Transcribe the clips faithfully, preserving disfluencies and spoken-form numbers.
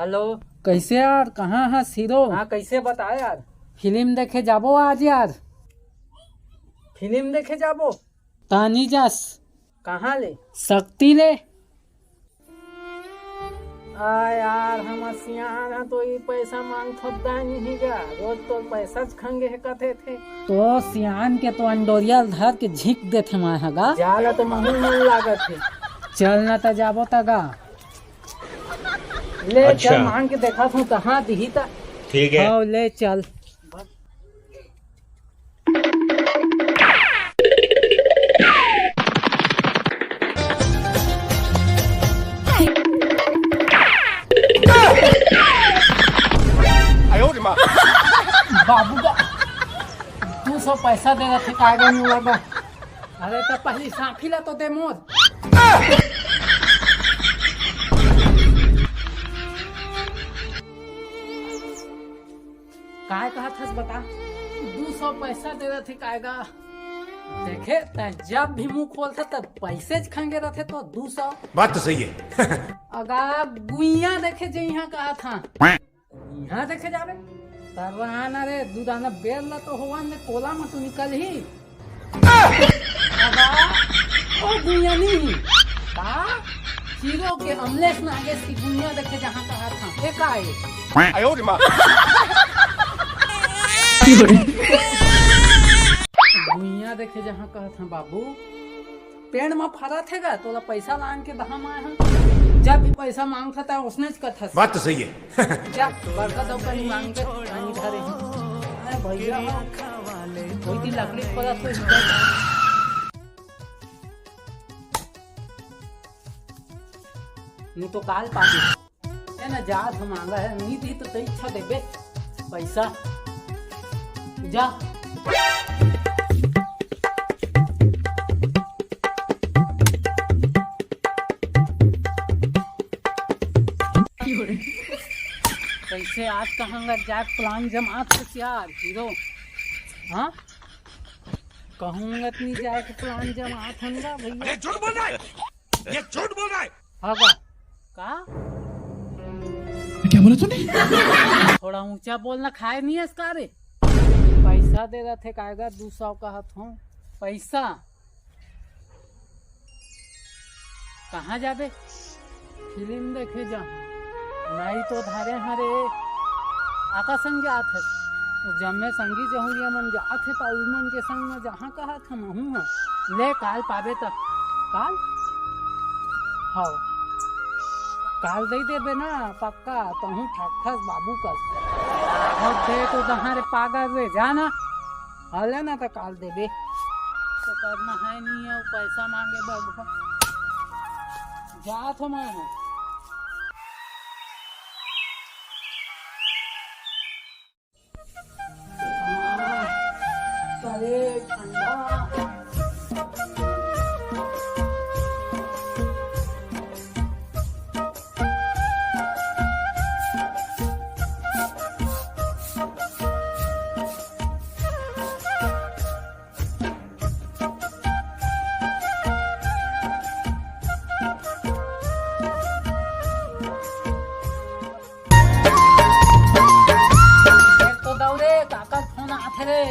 Hello. कैसे यार, कहाँ हस हीरो? हाँ, कैसे बता यार? फिल्म देखे जाबो आज यार। फिल्म देखे जाबो? तानी जास। कहाँ ले? शक्ति ले। आ यार, हम सियान ह तो ई पैसा मांगथो दानी ही गा, रोज तो पैसा च खंगे हे कथे थे। तो सियान के तो अंडोरिया ल धर के झिक देथे माय ह गा। जाला तो महू मन लागत हे। चल ना त जाबो त गा। ले अच्छा। चल, मांग के देखा तू कहाँ दिही ता। ठीक है। हाँ, ले चल। बाबू का दू सौ पैसा दे रहे थे, कागज में लगा। अरे तो पहली सांफी ला तो दे मोर। काय कहत हस बता? दू सौ पैसा दे रहे थे कायगा। देखे, तै जब भी मुंह खोलता तब पैसे च खंगे रथे तो दू सौ। बात तो सही है। अगा गुइया देखे जे इहाँ कहा था। इहाँ देखे जाबे। तरवाना रे, दू दाना बेल ला तो होवन दे, कोला म तो निकल ही। अबा, ओ दुनिया नहीं। का? हीरो के अमलेश नागेश की दुनिया देखे जहाँ कहा था। ये का है? आयो रे माँ। दुनिया देखे जहाँ कहा था बाबू। पेड़ म फरत हे गा, तोला पैसा मांग के दहा माय ह। जब भी पैसा मांगथस, त ओसनेच कथस। बात तो सही है। जा, बड़का दो कनी मांग के, कनी धरे। अरे भैया, कोई ती लकड़ी पड़ा तो इधर। नहीं तो काल पाबे। ए ना, जात हम मांगा है, नहीं दी तो तई इच्छा देबे पैसा। जा। कैसे आज कहाँ जाए प्लान जमात हस यार हीरो? हाँ, कहूँगा नहीं जाए के प्लान जमात हन गा भैया। ये झूठ बोल रहा है, ये झूठ बोल रहा है। हाँ का? का? क्या बोला तूने? थोड़ा ऊंचा बोलना, खाए नहीं है इसका रे। पैसा दे रहा थे कायगा, दो सौ कहत हूँ। पैसा। कहाँ जाबे? फिल्म देखे जा। नहीं तो धारे हरे आका संग जात है। तो जम्मे संगी जहुरिया मन जात है, तो उमन के संग में जहाँ कहा हम हूँ। ले, काल पाबे त। काल? हव। काल दे देबे ना, पक्का, तहूँ ठकथस बाबू कस। हव, दे तो दहां रे पागल रे, जा ना। हले ना त काल देबे। तो करना है नहीं है, वो पैसा मांगे बगवा। जा तो मैं हूँ। अरे ठंडा। देख तो दौरे, काकर फोन आथे रे।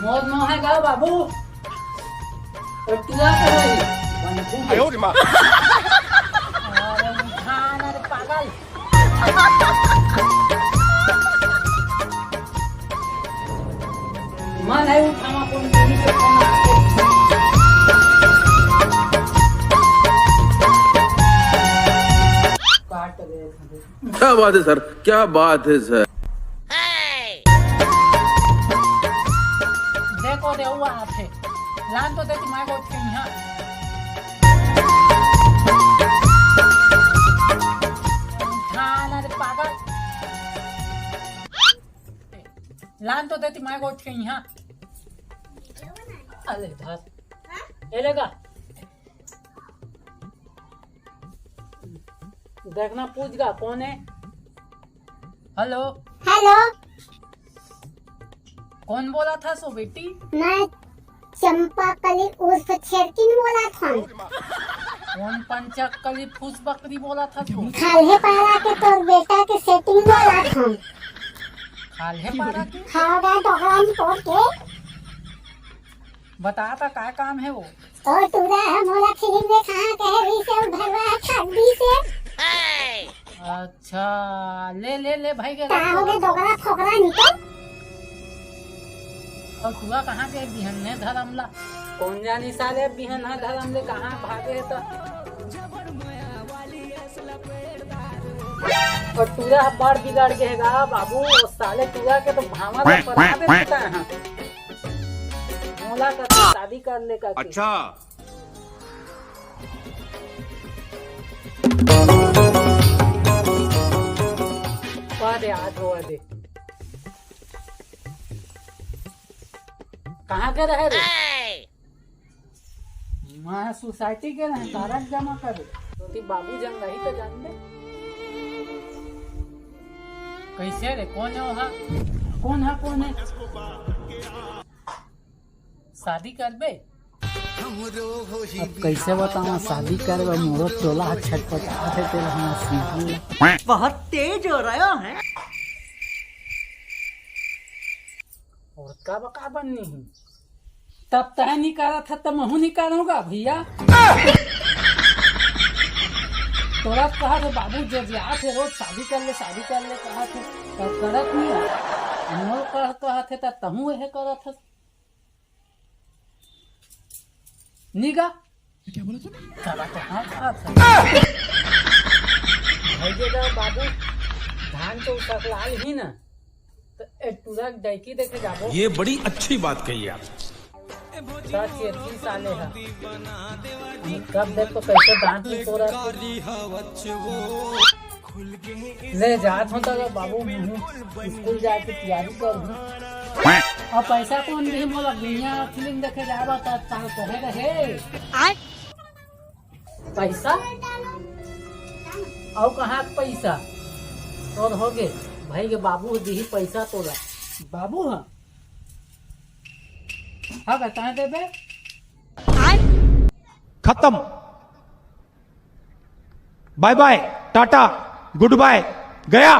मोर नो है गा बाबू। ओ टुआ के भाई, बनकू। आयो रे माँ। अरे उठा ना रे पागल। मैं नहीं उठावा, कौन चोरी से फोन आके काट दे। क्या बात है सर, क्या बात है सर। देखो दे हुआ आथे। लान तो देती माय गोठ के इहाँ। उठा ना रे पागल। लान तो देती माय गोठ के इहाँ। अले धर। ए लेगा। देखना पूछ गा कौन है। हेलो। हेलो। कौन बोला था सो बेटी? मैं चंपा कली उर्फ छेरकिन बोला था। कोन पंचकली फूस बकरी बोलत हस तू? खाल्हे पारा के तोर बेटा के सेटिंग बोलत हन। खाल्हे पारा के? खाल्हे डोकरा निपोर के। बता त काय काम हे वो? तोर टूरा ह मोला फिल्म में कहाँ कहे रही से अउ घरवा ह छाट दी से। अच्छा, ले ले ले भाई के का हो गे डोकरा फोकरा निपोर? अउ टूरा कहाँ के बिहन हे धरम ला? कोन जानी साले बिहन ह धरम ले कहाँ भागे हे त। अउ टूरा ह बड़ बिगड़ गे हे गा बाबू, ओ साले टूरा के तो भावा ला परा देता है। मोला कथे शादी कर ले कथे। अच्छा। पा दे, आज होवा दे। कहाँ के रहे रे? मैं सोसाइटी के रहे, कारड जमा करे। तो ती बाबू जंग रही तो जान दे। कैसे रे? कोन हे ओहा? कोन हे, कोन हे? शादी करबे? अब कैसे बताऊं, शादी करबे, मोरो चोला ह छटपटात हे, तेला हम सीखूं। बहुत तेज हो रहा है। अउ का बका बननी ही? तब तह नी करत ह, त महू नी करूंगा भैया। तोरा कहत हे बाबू जे जे आथे रोज शादी कर ले, शादी कर ले कहत हे, तब करत नी हे। मोर कह कहत हे, त तहूं एहे करत हस। नी गा? क्या बोला तूने? साला तो हाँ कहा था। भाई के गा बाबू, धान तो सकलाल ही ना, तो एक टूरा डायकी देखे जाबो। ये बड़ी अच्छी बात कही आप। सात से तीस साले है। कब देखो कैसे दांत में सो रहा। ले जात हों त बाबू, महूं स्कूल जाए के तैयारी कर दूं। अब पैसा कोन दिही मोला? दुनिया फिल्म देखे जाबा त तार कहे रहे। आय। पैसा? अउ कहाँ पैसा? तोर हो गे, भाई के बाबू दिही पैसा तोला। बाबू ह? हाँ, बता देबे। खत्म। बाय बाय, टाटा, गुड बाय, गया।